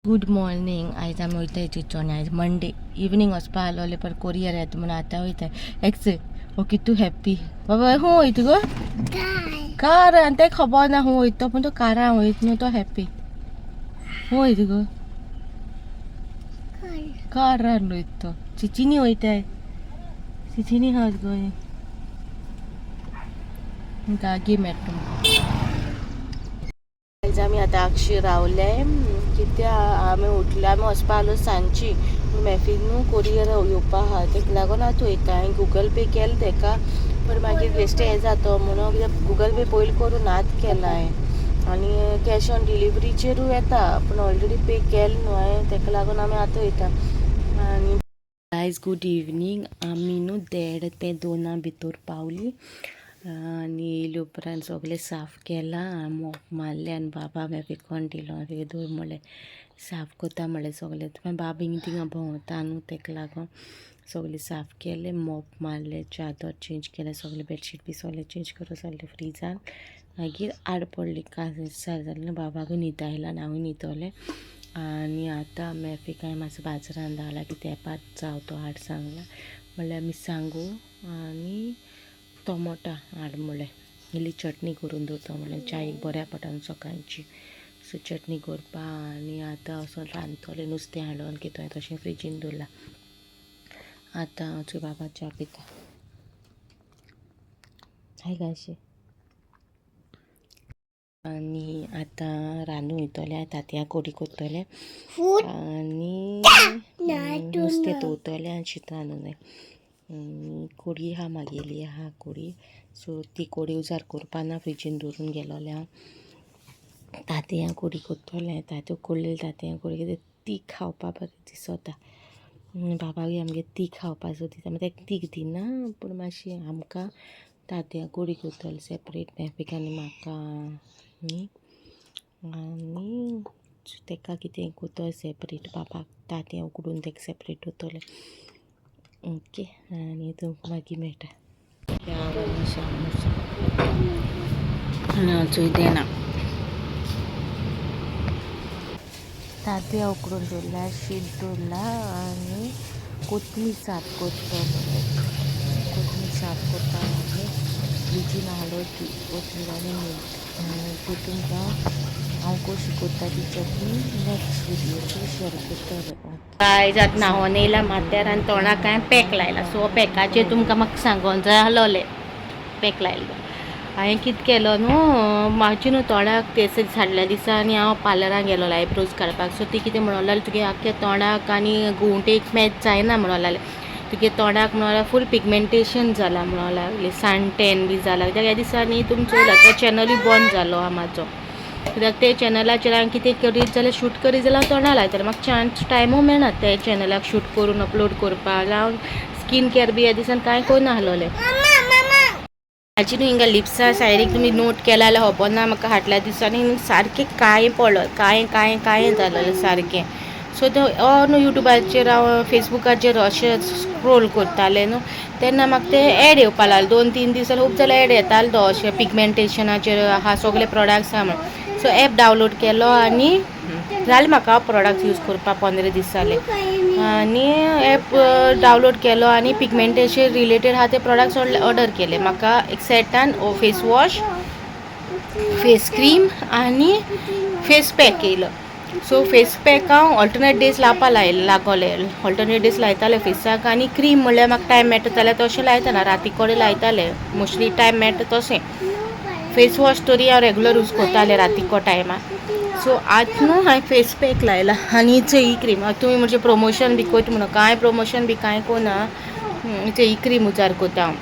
Good morning. आयज आमी वयताय चिंचोणे. आयज मंडे. इवनींग वचपा आसलोले, पर कोरियर येता म्हणून आतां वयताय. एक्स ओ कितू हॅप्पी बाबा. खंय वयता गो? कार. आनी तेका खबर ना खंय वयता, पूण तो कारान वयता न्हू, तो हॅप्पी. खंय वयता गो? कारान वयता तो. चिचिनी वयताय. चिचिनी हांव गो. गागी मेळटा तुमकां. आयज आमी आतां आगशी रावले कित्या आमी उठले, आमी वचपा आसलो सांजची, पूण मॅफीन न्हू कोरियर येवपा आहा, तेका लागून आतां वयता. हांवें गुगल पे केलें तेका, पूण मागीर बेश्टें हें जाता म्हणून, कित्याक गुगल पे पयलीं करूं नात केला हांवें आनी कॅश ऑन डिलिवरीचेरूय येता, पूण ऑलरेडी पे केलें न्हू हांवें, तेका लागून आमी आतां वयता. आनी गायज, गुड इवनींग. आमी न्हू 1:30 ते 2 भितर पावली आनी येयले उपरांत सगळें साफ केलां, मोप मारलें आनी बाबा म्हाका कोण दिलो दवर म्हणलें, साफ करता म्हणलें सगळें. मागीर बाबा हिंगा थिंगा भोंवता न्हू, तेका लागून सगळें साफ केलें, मोप मारलें, चादर चेंज केलें, सगळें बेडशीट बी सगळें चेंज करून सगळें फ्रिजान. मागीर आड पडली. कांय जालें, बाबाकूय न्हिद आयला आनी हांवूय न्हिदोलें. आनी आतां मॅफी काय मातसो बाजारान धांवला की तेंपार जाव तो हाड सांगला म्हणल्यार मिरसांगो आनी टोमोटा हाड म्हणलें. इल्ली चटणी करून दवरता म्हणलें, च्यायेक बऱ्या पडटा न्हू सकाळची. सो चटणी करपा आनी आतां वचोन रांदतलें. नुस्तें हाडून कितें तशें फ्रिजीन दवरलां. आतां हांव बाबा च्या पिता. हाय गायशी. आनी आतां रांदूं वयतलें. तांतयां कोडी करतलें आनी नुस्तें दवरतलें आनी शीत रांदूंक जाय. कोडी आहा मागेली आहा कोडी, सो ती कोडी उजार करपा ना, फ्रिजीन दवरून गेलोलें हांव. तांतयां कोडी करतलें. तांतयां उकडलेली, तांतयां कोडी कितें तीख खावपा बरें दिसता. बाबाकूय आमगे तीख खावपा सो दिता, मागीर ताका तीख दिना, पूण मातशी आमकां तांतयां कोडी करतलें सेपरेट, मॅफीक आनी म्हाका. न्ही, आनी ताका कितें करतलें सेपरेट, बाबाक तांतयां उकडून ताका सेपरेट दवरतलें. ओके, आनी तुमकां मागीर मेळटा. सामोसा आनी देना. तांतयां उकडून दवरला, शीत दवरला आनी कोथमीर साफ करतलें. कोथमीर साफ करपा लागलें. फ्रिजीन आहलो ती कोथमीर आनी मीठ. ती तुमकां हांव कशी करता ती चटणी नेक्स्ट व्हिडियोचेर शेअर करतलें. गायज, आतां न्हांवोन येयला माथ्यार आनी तोंडाक कांय पॅक लायला. सो पॅकाचेर तुमकां म्हाका सांगोन जाय आहलोलें. पॅक लायलो. हांवें कितें केलो न्हू, म्हाजे न्हू तोंडाक ते हाडल्या दिसा आनी हांव पार्लरान गेलोलें आयब्रोज काडपाक. सो ती कितें म्हणून लागली, तुगे आख्खे तोंडाक आनी गुंवटेक मॅच जायना म्हणून लागलें, तुगे तोंडाक म्हणून फूल पिगमेंटेशन जाला म्हणून लागली, सन टॅन बी जाला. कित्याक ह्या दिसांनी तुमचो तो चॅनलूय बंद जालो आहा म्हाजो, कित्याक ते चॅनलाचेर हांवें कितें करीत जाल्यार, शूट करीत जाल्यार हांव तोंडा लायतालें. म्हाका चान्स टायमूय मेळना ते चॅनलाक शूट करून अपलोड करपाक. हांव स्कीन केअर बी ह्या दिसान कांय करनासलोलें. म्हाजी न्हू हिंगा लिप्सा सायडीक तुमी नोट केला जाल्यार खबर ना म्हाका, फाटल्या दिसांनी सारकें काळें पडलो, काळें काळें काळें जालेलें सारकें. सो तो न्हू युट्यूबाचेर हांव फेसबुकाचेर अशें स्क्रोल करतालें न्हू, तेन्ना म्हाका ते एड येवपा लागले. 2-3 दीस जाल्यार खूब जाल्यार एड येतालो तो, अशें पिगमेंटेशनाचेर आहा सगळे प्रोडक्ट्स आहा म्हण. सो एप डावनलोड केलो आनी जालें म्हाका प्रोडक्ट्स यूज करपाक 15 दीस जाले. आनी एप डावनलोड केलो आनी पिगमेंटेशन रिलेटेड आहा ते प्रोडक्ट्स ऑर्डर केले. म्हाका एक सेटान फेस वॉश, फेस क्रीम आनी फेस पॅक येयलो. सो फेस पॅक हांव ऑल्टरनेट डेज लावपा लागोलें. ऑल्टरनेट डेज लायतालें फेसाक. आनी क्रीम म्हणल्यार म्हाका टायम मेळटा जाल्यार तशें लायताना, राती कडेन लायतालें मोस्टली, टायम मेळटा तशें. फेस वॉश तरी हांव रेगुलर यूज करतालें रातीको टायमार. सो आतां न्हू हांवें फेस पॅक लायला आनी ही क्रीम. तुमी म्हणजे प्रमोशन बी करता म्हणून, कांय प्रमोशन बी कांय कोना. ही क्रीम उजार करता हांव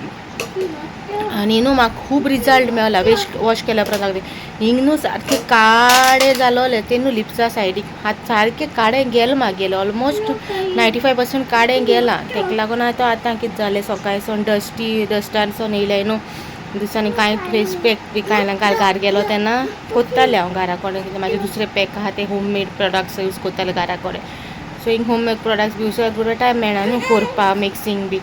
आनी न्हू म्हाका खूब रिजल्ट मेळला. वेस्ट वॉश केल्या उपरांत लागले हिंग न्हू सारकें काळें जालोलें तें न्हू लिप्सा सायडीक हात सारकें काळें गेलें मागेलें, ऑलमोस्ट 95% काळें गेलां. तेका लागून आतां आतां कितें जालें, सकाळी डस्टी डस्टान सोन येयलें न्हू दिसांनी, कांय फेस पॅक बी कांय ना. काल घार गेलो तेन्ना कोत्तालें हांव घरा कडेन, कितें म्हाजे दुसरे पॅक आहा ते होम मेड प्रोडक्ट्स यूज करतालें घरा कडेन. सो हिंग होम मेड प्रोडक्ट्स बी यूज बरोबर टायम मेळना न्हू करपा मिक्सींग बी.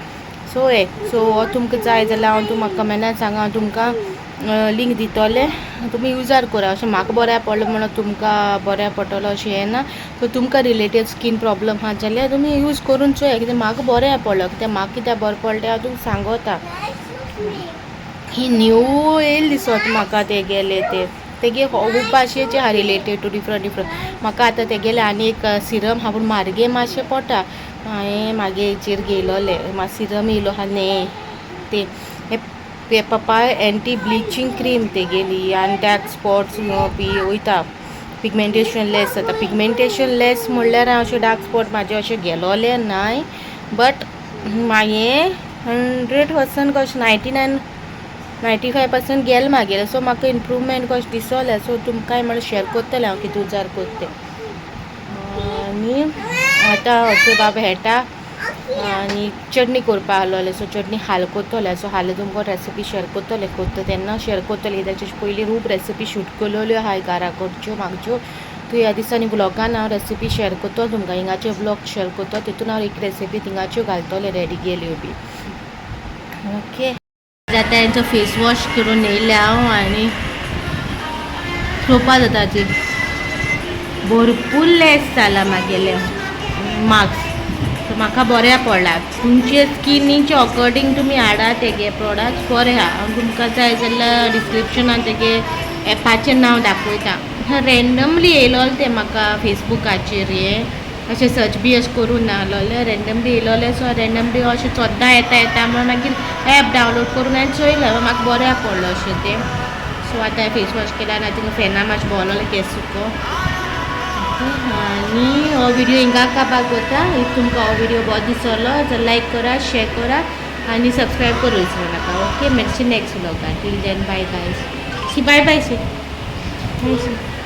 सो हे सो हो तुमकां जाय जाल्यार हांव तुमकां कमेंटान सांगा, हांव तुमकां लिंक दितले, तुमी युजार करा. अशें म्हाका बऱ्या पडलें म्हणून तुमकां बऱ्या पडटलो अशें हें ना. सो तुमकां रिलेटेड स्कीन प्रॉब्लम आहा जाल्यार तुमी यूज करून चोया, कित्याक म्हाका बरें पडलो. कित्याक म्हाका कित्याक बरें पडलें तें हांव तुमकां सांगता. ही न्यू येयली दिसत म्हाका तेगेले ते तेगे खूब भाशेचे आहा रिलेटेड टू डिफरंट डिफरंट. म्हाका आतां तेगेले आनी एक सिरम आहा, पूण म्हारगे मातशें पडटा. हांवें मागे हेचेर घेयलोलें, म्हाका सिरम येयलो आहा न्ही ते हे पपाय एंटी ब्लिचींग क्रीम तेगेली, आनी डार्क स्पॉट्स बी वयता, पिगमेंटेशन लेस जाता. पिगमेंटेशन लेस म्हणल्यार हांव अशें डार्क स्पॉट म्हाजे अशें गेलोले नाय, बट मागीर 100% कशें 99 95% गेल मागीर. सो म्हाका इम्प्रूवमेंट कशें दिसोलें. सो तुमकांय म्हळ्यार शेअर करतलें हांव कितें उजार करता तें. आनी आतां असो बाबा हेटा आनी चटणी करपा आहलोले. सो चटणी हाल करतले. सो हाल तुमकां रेसिपी शेअर करतले, करता तेन्ना शेअर करतले. कित्याक पयलीं खूब रेसिपी शूट केलेल्यो आहाय घरा कडच्यो म्हागच्यो. तूं ह्या दिसांनी व्लॉगान हांव रेसिपी शेअर करतलो तुमकां, हिंगाचे व्लॉग शेअर करतो, तितून हांव एक रेसिपी थिंगाच्यो घालतलें रेडी केल्यो बी. ओके, आतां हेंचो फेस वॉश करून येयलें हांव आनी चोवपा जाता ती भरपूर लेस जाला मागेले मार्क्स. सो म्हाका बऱ्या पडला. तुमचे स्किनीचे अकॉर्डिंग तुमी हाडा तेगे प्रोडक्ट्स बरे आहा. हांव तुमकां जाय जाल्यार डिस्क्रिप्शनान तेगे एपाचें नांव दाखयता. रँडमली येयलोलें तें म्हाका फेसबुकाचेर, हें अशें सर्च बी अशें करूं नासलोलें, रँडमली येयलोलें. सो रँडमली अशें सद्दां येता येता म्हणून मागीर एप डावनलोड करून हांवें चोयलें, म्हाका बऱ्याक पडलो अशें तें. सो आतां फेस वॉश केला आनी थिंगा फेना मातशें भोवलोलें केंस सुको. आनी हो व्हिडियो हिंगा काबार कोता. If तुमकां हो व्हिडियो बरो दिसलो जाल्यार लायक करा, शेअर करा आनी सबस्क्रायब करूं विसरू नाका. ओके, मेळचे next व्लॉगान. Till then, bye guys. See, bye bye, see, bye, see.